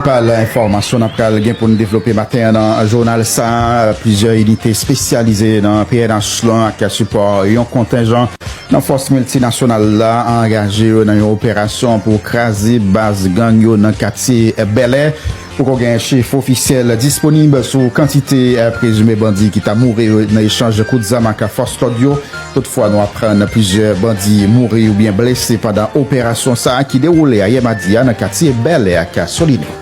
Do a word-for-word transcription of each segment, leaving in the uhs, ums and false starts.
Prensipal enfòmasyon n ap pral gen pou n devlope maten an nan jounal sa a, plizyè inite espesyalize nan P N H lan ak sipò yon kontenjan nan fòs miltinasyonal la angaje yo nan yon operasyon pou kraze baz gang yo nan katye Bèlè. Poko gen chif ofisyèl disponib sou kantite, eh, prezime bandi ki ta mouri nan echanj kout zam ak fòs lòd yo. Toutfwa, nou aprann plizyè bandi mouri oubyen blese pandan operasyon sa a ki dewoule ayè madi a nan katye Bèlè ak Solino.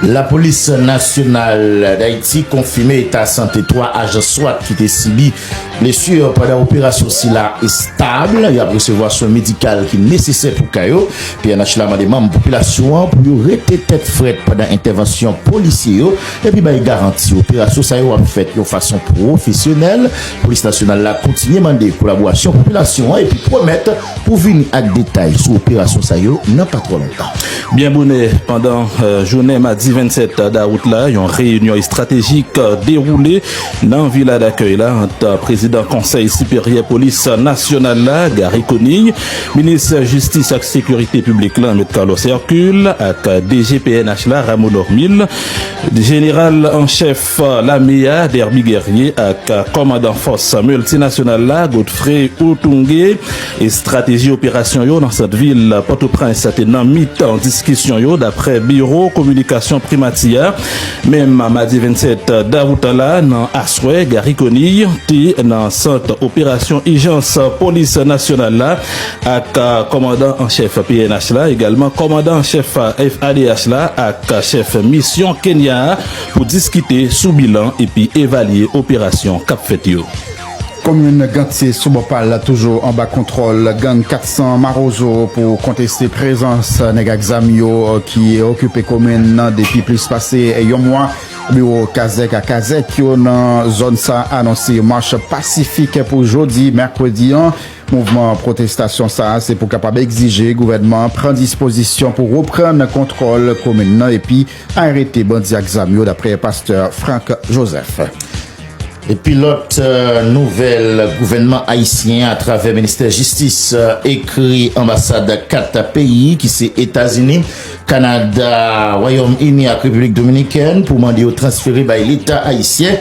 Lapolis Nasyonal Dayiti konfime eta sante twa ajan swat ki te sibi blesi pandan operasyon sila estab. Y ap resevwa swen medikal ki nesesè pou ka yo. P N H la mande manm popilasyon an pou yo rete tèt frèt pandan entèvansyon polisye yo epi bay garanti operasyon sa yo ap fèt yon fason pwofesyonèl. Polis nasyonal la kontinye mande kolaborasyon popilasyon an epi pwomèt pou vini ak detay sou operasyon sa yo nan pa twò lontan. Byen bonè, pandan, eh, jounen madi vennsèt dawout la, yon reyinyon estratejik, eh, dewoule nan Vila Dakèy la ant prezidan Konsèy Siperyè Polis Nasyonal la, Garry Conille, minis jistis ak sekirite piblik la, Mèt Carlos Hercule, ak D G P N H la, Rameau Dormil, jeneral an chèf lame a, Derby Guerrier, ak kòmandan fòs miltinasyonal la, Godfrey Otunge. Estrateji operasyon yo nan sant vil Pòtoprens te nan mitan diskisyon yo, daprè Biwo Kominikasyon Primati a. Menm madi vennsèt dawout la, nan aswè, Garry Conille te nan sant operasyon ijans polis nasyonal la ak, eh, kòmandan an chèf P N H la, egalman kòmandan an chèf F A D H la ak chèf misyon Kenya a pou diskite sou bilan epi evalye operasyon k ap fèt yo. Komin Gantye sou bò pa l toujou anba kontwòl gang kat san Mawozo pou konteste prezans nèg ak zam yo ki okipe komin nan depi plis pase yon mwa. Biwo kazèk ak kazèk yo nan zòn sa a anonse yon mach pasifik pou jodi, mèkredi an. Mouvman pwotestasyon sa a se pou kapab egzije gouvènman an pran dispozisyon pou reprann kontwòl komin nan epi arete bandi ak zam yo, daprè pastè Frank Joseph. Epi lòt, eh, nouvèl, gouvènman ayisyen atravè ministè jistis, eh, ekri anbasad kat peyi ki se Etazini, Kanada, Wayòm Ini ak Repiblik Dominikèn pou mande yo transfere bay Leta ayisyen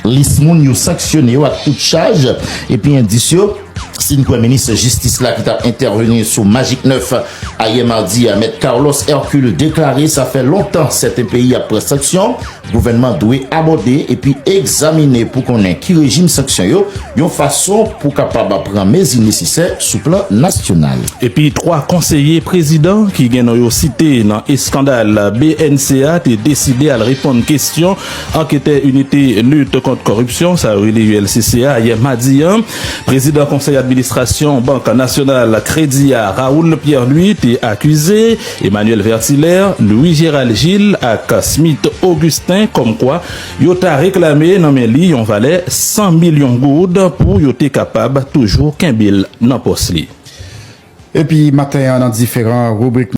lis moun yo sanksyone yo ak tout chaj epi endis yo. Si n kwè minis jistis la ki t ap entèveni sou Magik nèf ayè madi a, Mèt Carlos Hercule deklare sa fè lontan sèten peyi ap pran sanksyon. Gouvènman dwe abòde epi egzamine pou konnen ki rejim sanksyon yo, yon fason pou kapab pran mezi nesesè sou plan nasyonal. Epi twa konseye prezidan ki gen non yo site nan eskandal B N C a te deside al reponn kesyon anketè Inite Lit Kont Kòripsyon, sa yo rele U L C C a, yè madi an. Prezidan Konsèy Administrasyon Bank Nasyonal Kredi a, Raoul Pierre Louis, te akize Emmanuel Vertilaire, Louis Gérald Gilles ak Smith Augustin kòmkwa yo ta reklame nan men li yon valè san milyon goud pou yo te kapab toujou kenbe l nan pòs li. Epi maten an, nan diferan ribrik